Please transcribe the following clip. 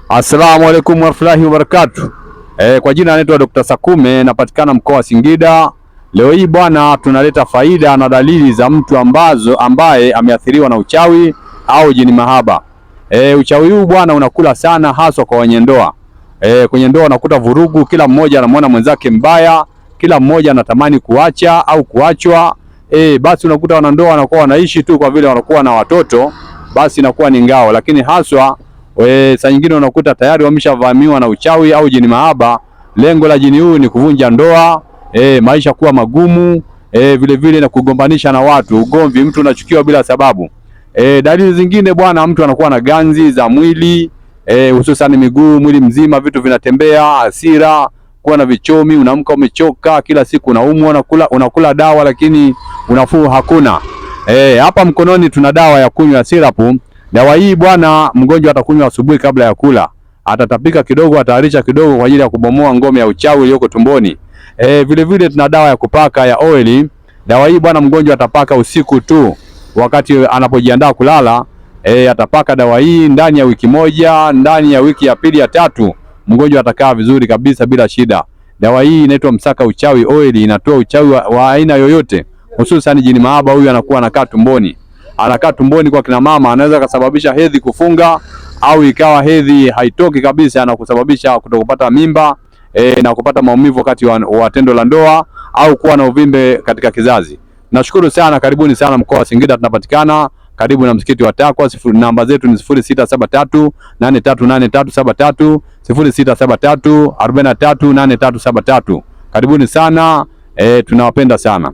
Assalamu alaikum warahmatullahi wabarakatuh. Kwa jina naitwa Dr. Sakume, napatikana mkoa wa Singida. Leo hii bwana, tunaleta faida na dalili za mtu ambaye ameathiriwa na uchawi au jini mahaba. Uchawi huu bwana unakula sana haswa kwa wenye ndoa. Kwenye ndoa unakuta vurugu, kila mmoja anamwona mwenzake mbaya, kila mmoja anatamani kuacha au kuachwa. Basi unakuta wanandoa wanakuwa wanaishi tu kwa vile wanakuwa na watoto, basi inakuwa ni ngao, lakini haswa saa nyingine unakuta tayari wameshavamiwa na uchawi au jini mahaba. Lengo la jini huyu ni kuvunja ndoa, maisha kuwa magumu, vile vile na kugombanisha na watu, ugomvi, mtu unachukiwa bila sababu. Dalili zingine bwana, mtu anakuwa na ganzi za mwili, hususan miguu, mwili mzima, vitu vinatembea, hasira, kuwa na vichomi, unaamka umechoka, kila siku unaumwa, unakula dawa lakini unafuu hakuna. Hapa mkononi tuna dawa ya kunywa sirapu. Dawa hii bwana, mgonjwa atakunywa asubuhi kabla ya kula, atatapika kidogo, ataharisha kidogo kwa ajili ya kubomoa ngome ya uchawi iliyoko tumboni. Vile vile tuna dawa ya kupaka ya oili. Dawa hii bwana, mgonjwa atapaka usiku tu wakati anapojiandaa kulala. Atapaka dawa hii ndani ya wiki moja, ndani ya wiki ya pili ya tatu, mgonjwa atakaa vizuri kabisa bila shida. Dawa hii inaitwa Msaka Uchawi Oil, inatoa uchawi wa aina yoyote, hususan jini mahaba. Huyu anakuwa anakaa tumboni, anakaa tumboni kwa kina mama, anaweza kasababisha hedhi kufunga au ikawa hedhi haitoki kabisa na kusababisha kutokupata mimba na kupata maumivu wakati wa tendo la ndoa au kuwa na uvimbe katika kizazi. Nashukuru sana, karibuni sana mkoa wa Singida, tunapatikana karibu na msikiti wa Takwa. Namba zetu ni 0673 838373, 0673 438373. Karibuni sana, tunawapenda sana.